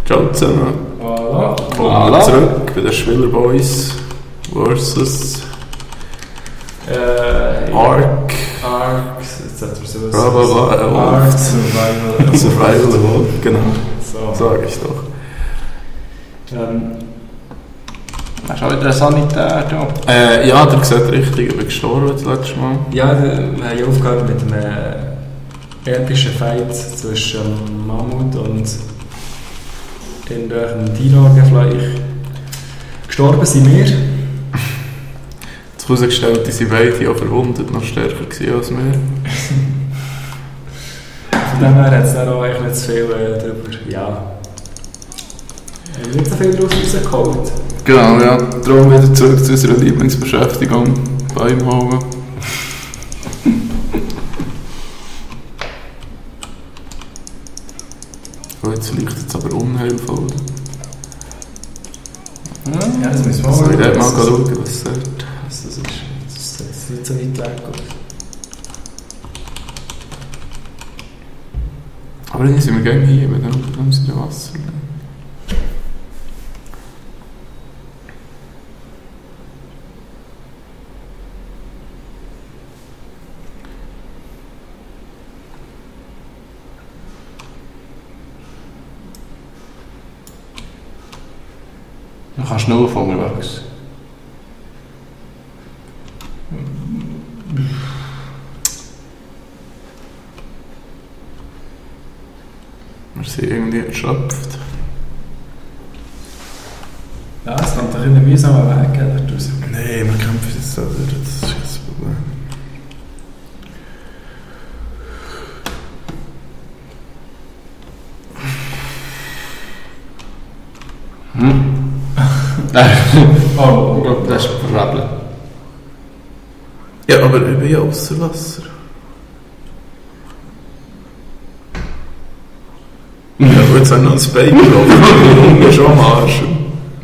Ciao zusammen. Voilà. Zurück bei den SpilerBoyz versus Ark. Jetzt hat er so Ark Survival, genau. So. Sag ich doch. Hast du auch wieder einen Sanitär da? Ja, der sieht richtig, ich bin gestorben das letzte Mal. Ja, wir haben ja aufgehört mit einem epischen Fight zwischen Mammut und einem Dinowäut. Gestorben sind wir. Jetzt herausgestellt, die sind beide auch verwundet, noch stärker gewesen als wir. Von dem her hat es dann auch eigentlich nicht zu viel darüber. Ja. Nicht so viel daraus rausgeholt. Genau, ja. Darum wieder zurück zu unserer Lieblingsbeschäftigung, Bäume hauen. Oh, jetzt liegt es aber unheilvoll. Ja, das müssen wir Soll ich dort mal schauen, was es sagt? Das ist nicht so weit weg. Aber dann sind wir gerne hier, weil dann sind wir Wasser. Du kannst nur von unterwegs. Wir sind irgendwie erschöpft. Ja, es kommt doch in den mühsamen Weg raus. Nein, wir kämpfen jetzt so durch, das ist das Problem. Oh, das ist verrabbelt. Ja, aber ich bin ja ausser Wasser. Ja, aber jetzt haben wir noch ein Bein gelaufen. Wir schon am Arsch.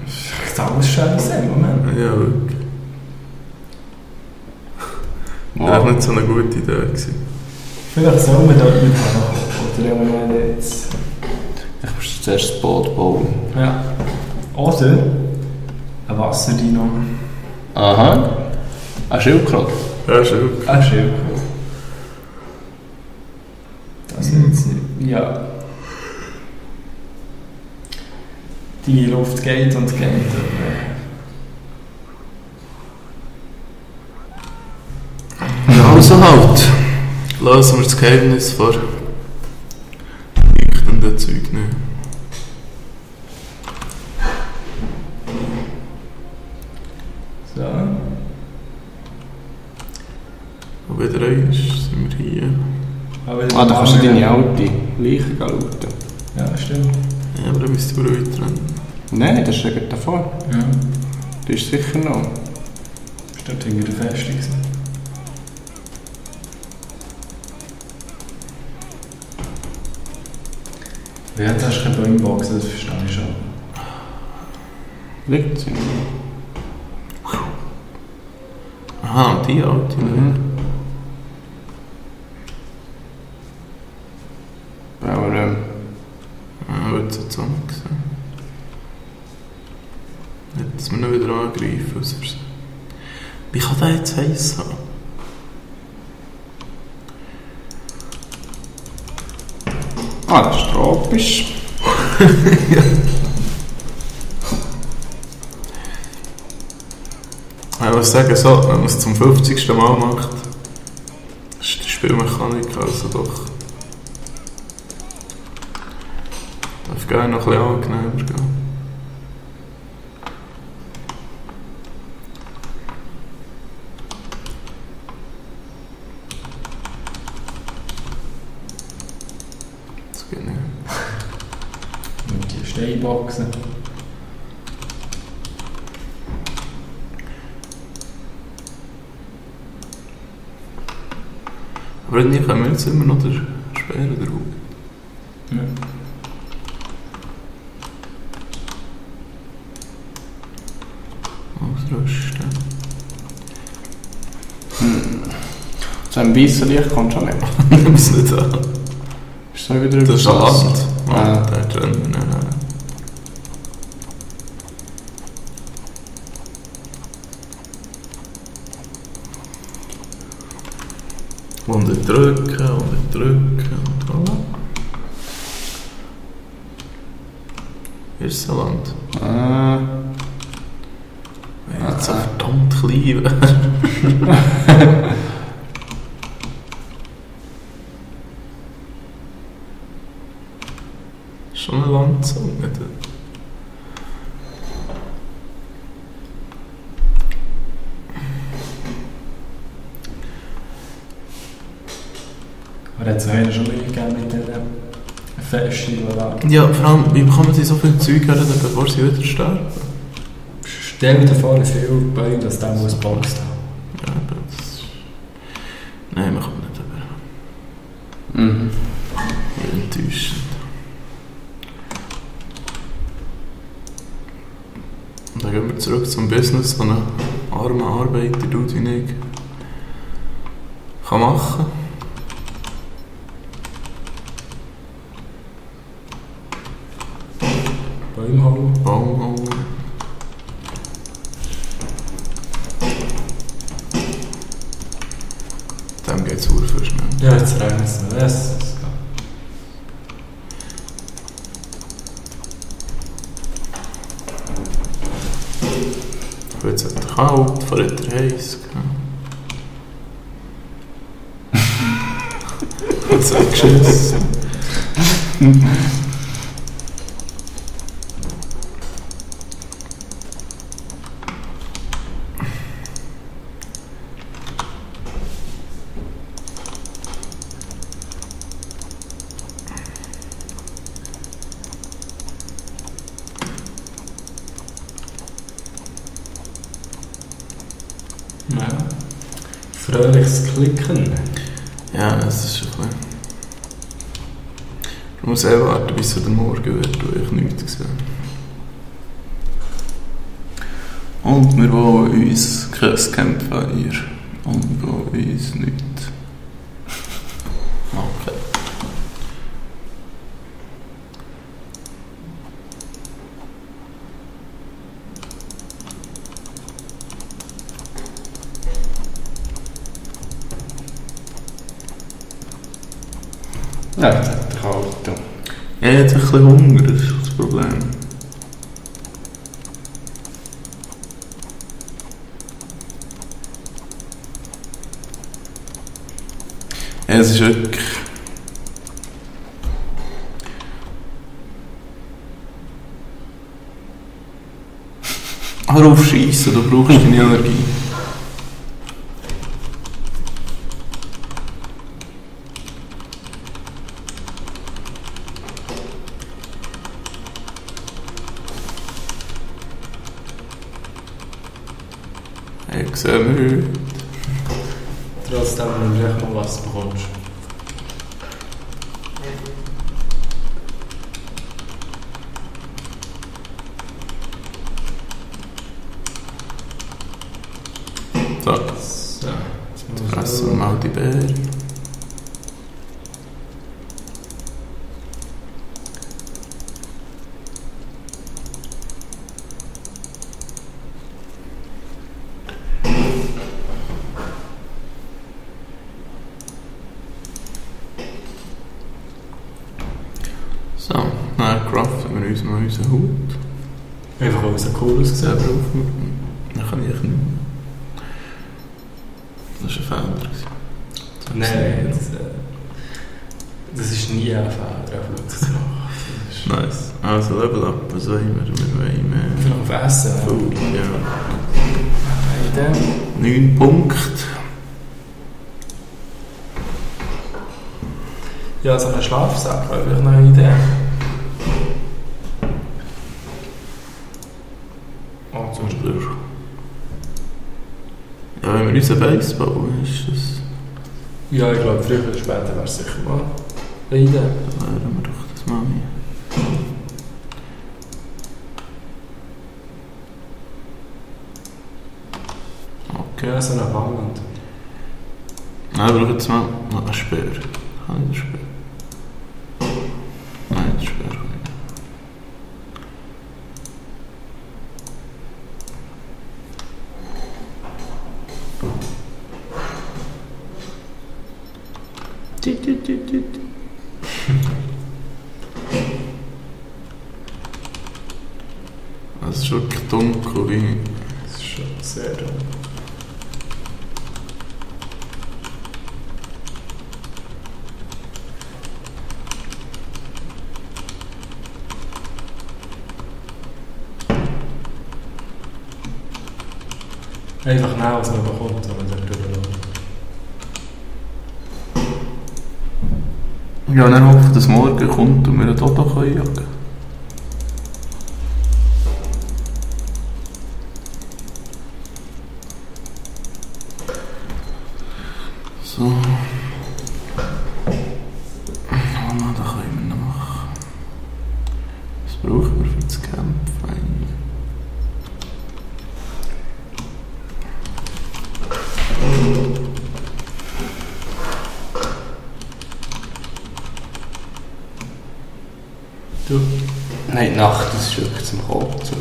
Das ist alles scheiße im Moment. Ja, wirklich. Das war nicht so eine gute Idee gewesen. Vielleicht sollen wir dort nicht machen. Oder irgendwann jetzt. Ich muss zuerst das Boot bauen. Ja. Oder ein Wasserdino. Aha. Ein Schildkröte. Ja, schon. Ein Schildkröte. Das ist jetzt nicht. Ja. Die Luft geht und geht. Ja, also halt. Lassen wir das Geheimnis vor leuchtenden Zeug nicht. So. Und wieder eins sind wir hier. Da kannst du deine alte Leiche schauen. Ja, stimmt. Ja, aber dann müsst ihr ruhig trennen. Nein, das ist ja gerade davor. Ja. Das ist sicher noch. Ist dort hinter der Festung. Wie hat das keine Boumboxe, das verstehe ich schon. Liegt sie? Aha, die alte. Aber wird so zusammen gesehen. Jetzt müssen wir wieder angreifen. Wie kann der jetzt heiß haben? das ist tropisch. Ja. Ich muss sagen, so, wenn man es zum 50. Mal macht, ist die Spielmechanik also doch. Darf gerne noch ein bisschen angenehmer gehen. Das geht nicht. Mit die Steinboxen. Aber nie können wir jetzt immer noch den Speer drauf. Ja. Ausrüsten. So ein weißes Licht kommt schon nicht. Nimm es nicht an. Ist so wieder Das ist ein Land. Ah. Da drin. Nein. und drücken und voilà. Hier ist das Land. Wenn jetzt so verdammt klein wäre. Schon eine Landzunge, nicht? Aber hat es heute schon nicht gegeben mit dieser Feststellung? Ja, vor allem, wie kann man sich so viel Zeug hören, bevor sie wieder sterben? Stell dir vor, wie viel Bäume, dass der muss boxt haben. Ja, aber das... Nein, man kann nicht aber... Enttäuschend. Und dann gehen wir zurück zum Business, das ein armer Arbeiter tut wie ich kann machen. Baum holen. Dem geht es sehr schnell. Ja, jetzt regnet es noch. Yes. Jetzt hat er kalt, vorher hat er heiß. Jetzt hat er geschissen. Ja. Fröhliches Klicken. Ja, das ist schon ein bisschen... Ich muss eh warten, bis es der Morgen wird, wo ich nichts sehe. Und wir wollen uns kein Campfire. Und wir wollen uns nichts. Okay. Ja, das hat er kalt. Ja, ich habe ein bisschen Hunger, das ist das Problem. Ja, es ist wirklich... Hör auf schiessen, du brauchst keine Energie. Ich sehe mich. Trotzdem, wenn du echt mal was bekommst. So, So, jetzt fressen wir mal die Beeren. So, dann craften wir uns mal unseren Hut. einfach weil es so cool aussieht. Selber aufmachen. Dann kann ich nicht mehr. Das war ein Fehler. Nein, das ist nie ein Fehler, auf Luxe zu machen. Nice. Also Level Up, was wollen wir? Wir wollen mehr... Vielleicht auf Essen. Food, ja. 9 9 Punkte. Ja, so einen Schlafsack habe ich noch eine Idee. Oh, zum Beispiel. Ja, wenn wir unseren Base bauen, ist das... Ja, ich glaube, früher oder später wäre es sicher mal eine Idee. Dann lernen wir doch das mal hier. Okay. Ja, so eine Wand. Nein, ich brauche jetzt mal noch einen Speer. Kann ich den Speer? Nein, den Speer kann ich nicht. Das ist wirklich dunkel wie... Das ist schon sehr dunkel. Einfach nehmen, was man bekommt, wenn man da durchläuft. Ja, dann hoffe ich, dass morgen kommt und wir einen Toto jagen können. So. Da können wir noch machen. Was brauchen wir für das Campfire? Du? Nein, Nacht, das ist wirklich zum Kotzen.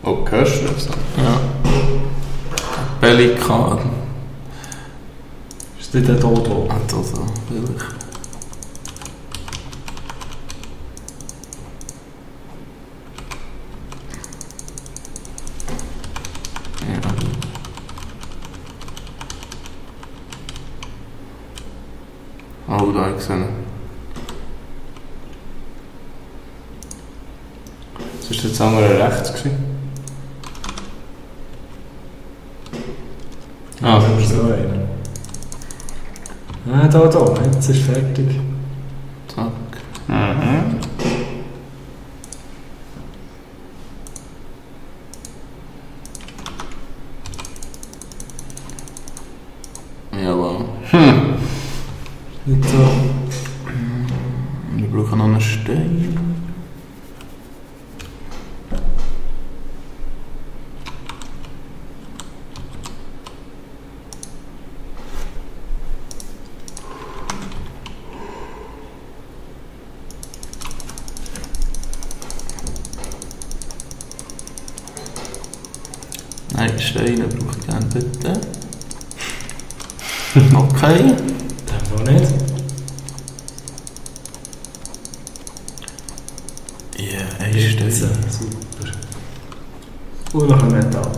Oh, hörst du das? Ja. Pelikan. Ist das der Dodo? Ah, Dodo, vielleicht. Ja. Oh, da habe ich gesehen. Was war das andere rechts? Ah, das ist so einer. Ah, da, jetzt ist fertig. Zack. Mhm. Jawohl. Nicht so. Wir brauchen noch einen Stein. Nein, Steine brauche ich gerne, bitte. Okay. Darf auch nicht. Ja, ein Stein. Super. Und noch ein Metall.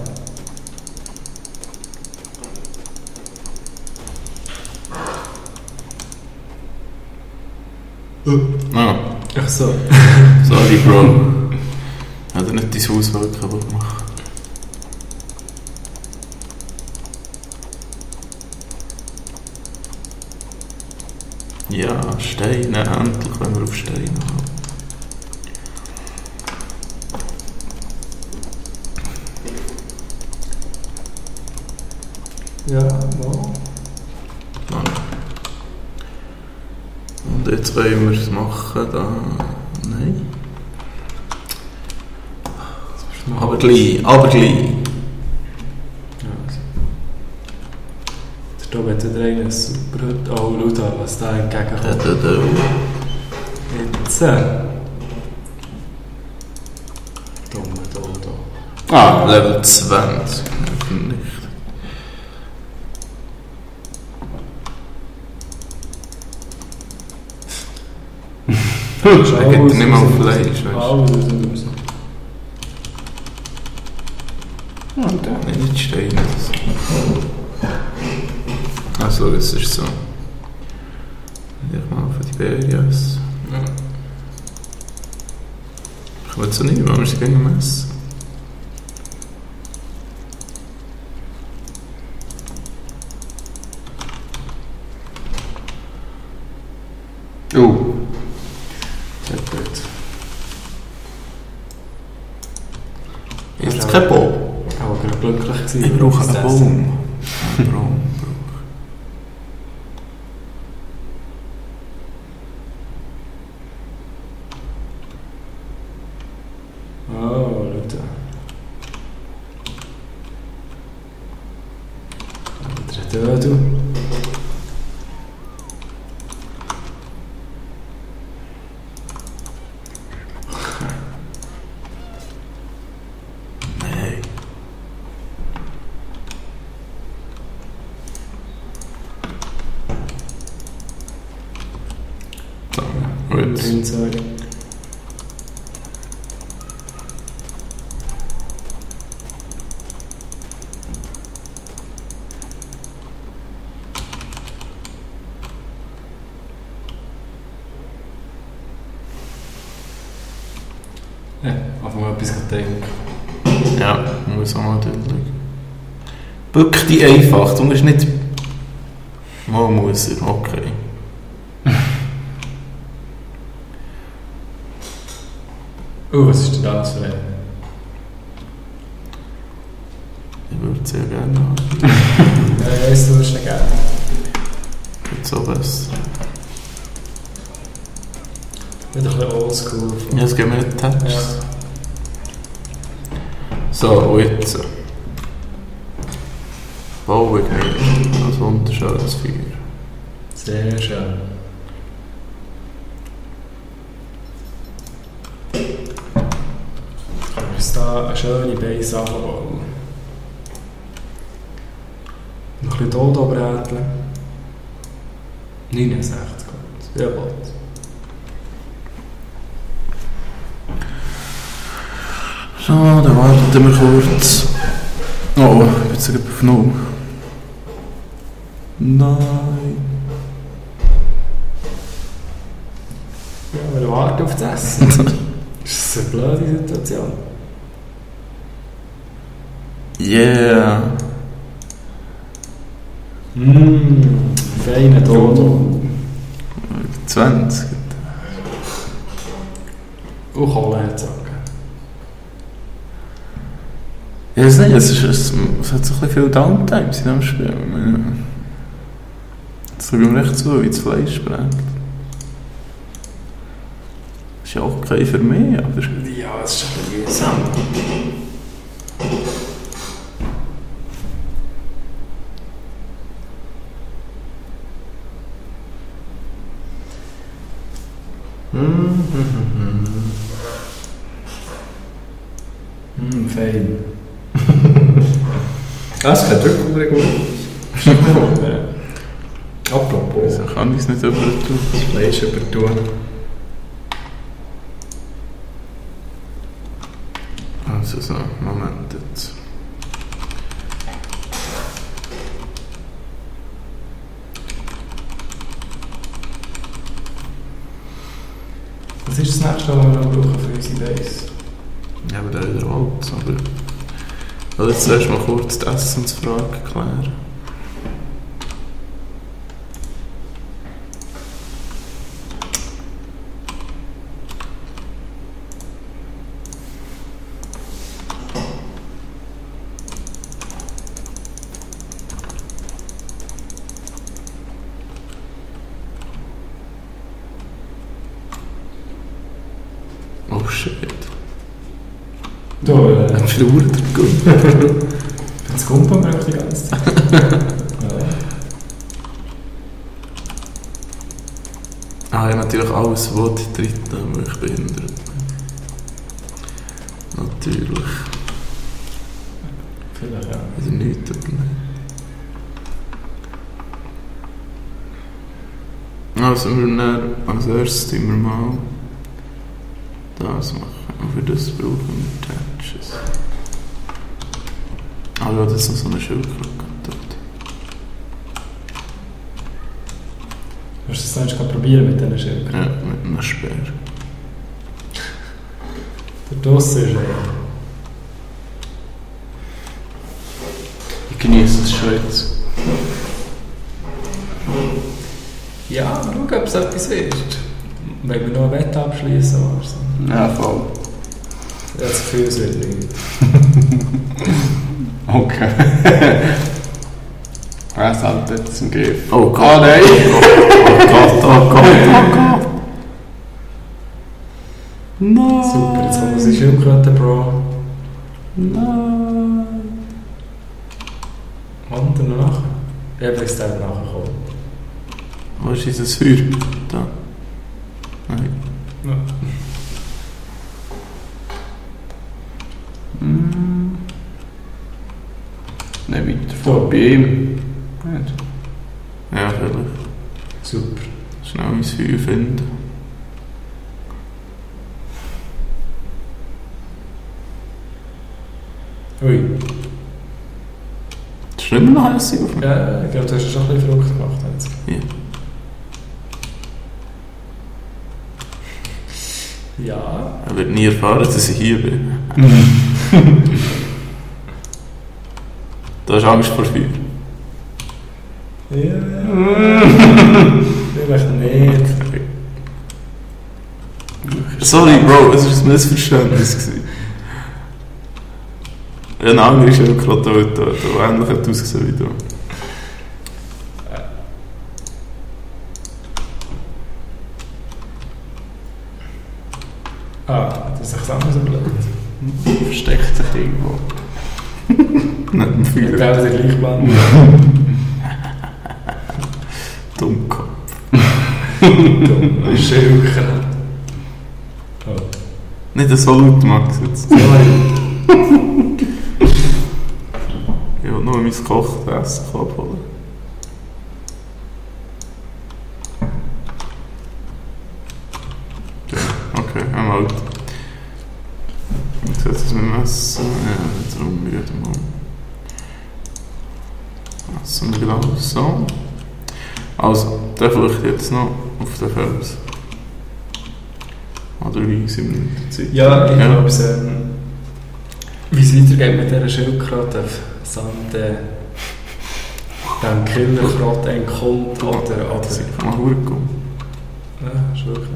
Ah, Ach so. sorry, Bro. Hat er nicht dein Hauswerk kaputt gemacht? Ja, Steine, endlich wenn wir auf Steine haben. Ja, no. Nein. Und jetzt wollen wir es machen, da... Nein. Aber gleich. Da hat der eine super... Oh, schau da, was da entgegenkommt. Jetzt. Dumme Dodo. Ah, Level 20. Nicht. Er geht nicht mehr auf Fleisch, weißt du? Alles raus. Und dann nicht Steine. Also, es ist so. Ich mal für die Berries. Ja. Ich will so nicht, weil wir sie gerne messen. Oh. Sehr gut. Ist kein Baum? Aber ich war glücklich gewesen. Ich brauche einen Baum. Einen Baum. Oh, Leute. Der Dödel. Nein. Stimmt, sorry. Ja, einfach mal etwas denken. Ja, muss auch mal durchlegen. Bück dich einfach, du musst nicht... Mal muss er, okay. Was ist denn das für ein? Ich würde es sehr gerne haben. Ja, das würdest du nicht gerne. Geht so besser. Wieder ein bisschen oldschool. Ja, es geht mir nicht Touch. Ja. So, und jetzt. Baue ich mir als wunderschönes Feuer. Sehr schön. Können wir uns da eine schöne Base anbauen? Noch ein bisschen Dodo bräteln. 69 gut. Jawohl. So, dann warten wir kurz. Oh, ich bin jetzt gerade auf Null. Nein. Ja, wir warten auf das Essen. Das ist eine blöde Situation. Yeah. Feine Dodo. 20. Und Kohle hat es auch. Ich weiß nicht, es hat so ein bisschen viel Downtimes in diesem Spiel. Jetzt schaue ich mir recht zu, wie das Fleisch brennt. Das ist ja auch okay für mich, aber... Ja, es ist ein bisschen mühsam. Fein. Das geht wirklich gut. Apropos. Wieso kann ich es nicht übertun? Das Fleisch übertun. Also so, Moment jetzt. Was ist das nächste, was wir noch brauchen für unsere Base? Ja, aber der wieder Holz, aber... Ich will jetzt zuerst mal kurz die Essensfrage klären. Oh shit. Da, Ein Flur der Gumpen. das Gumpen brauche ich die ganze Zeit. Ja. Ah, ja, natürlich alles, was die dritte mich behindert. Natürlich. Vielleicht, ja. Also nichts dabei. Also wir dann als erstes tun wir mal das machen. Und für das brauchen wir Touches. Ah ja, das ist noch so eine Schildkröte dort. Willst du das noch probieren mit diesen Schildkröten? Ja, mit einem Speer. Der Dosse ist leer. Ich genieße es schon jetzt. Ja, schau, ob es etwas wird. Wenn wir noch eine Wette abschließen oder so. Ja, voll. Ich habe das Gefühl, es wird nicht. Okay. Was hat jetzt im Griff? Oh Gott. Oh nein! Oh Gott, oh Gott, oh Gott. Nein. Super, jetzt kommt unsere Schildkröte, Bro. Nein. Und dann noch nachher? Ich habe jetzt nachher kommen. Wo ist dieses Feuer? Da. Nein. Ja. Nein, weiter vor bei ihm. Nicht. Ja, vielleicht. Super. Schnell mein Feuer finden. Ui. Das ist immer noch hässlich auf mich. Ja, ich glaube, du hast schon ein bisschen Frucht gemacht jetzt. Ja. Ja. Er wird nie erfahren, dass ich hier bin. Du hast Angst vor Feuer. Ja. Vielleicht nicht. Sorry, Bro, es war ein Missverständnis. Ja, ein anderer ist auch gerade dort, der ähnlich hat ausgesehen wie du. Das ist auch so blöd. Versteckt sich irgendwo. Nicht im Ich Feuer. glaube, der gleiche Band. Dunku. Dumm. Schilker. Oh. Nicht so laut, Max, jetzt. Ich will nur mein gekochtes Essen abholen. Okay, einmal gut. Jetzt setze ich es mit dem Essen. Ja, jetzt rumrühren wir mal. Essen wir genau so. Also, der fliegt jetzt noch auf den Fels. Oder wie 7 Minuten Zeit. Ja, ich glaube, wie es weitergeht mit dieser Schildkröte, samt dem Killerkrot entkommt oder... Das ist mal hochgekommen. Ja, ist wirklich.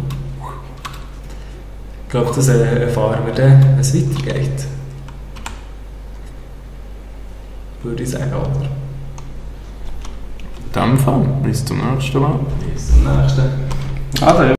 Ich glaube, das erfahren wir dann, wenn es weitergeht. Würde ich sagen, oder? In dem Fall, bis zum nächsten Mal. Bis zum nächsten. Ade.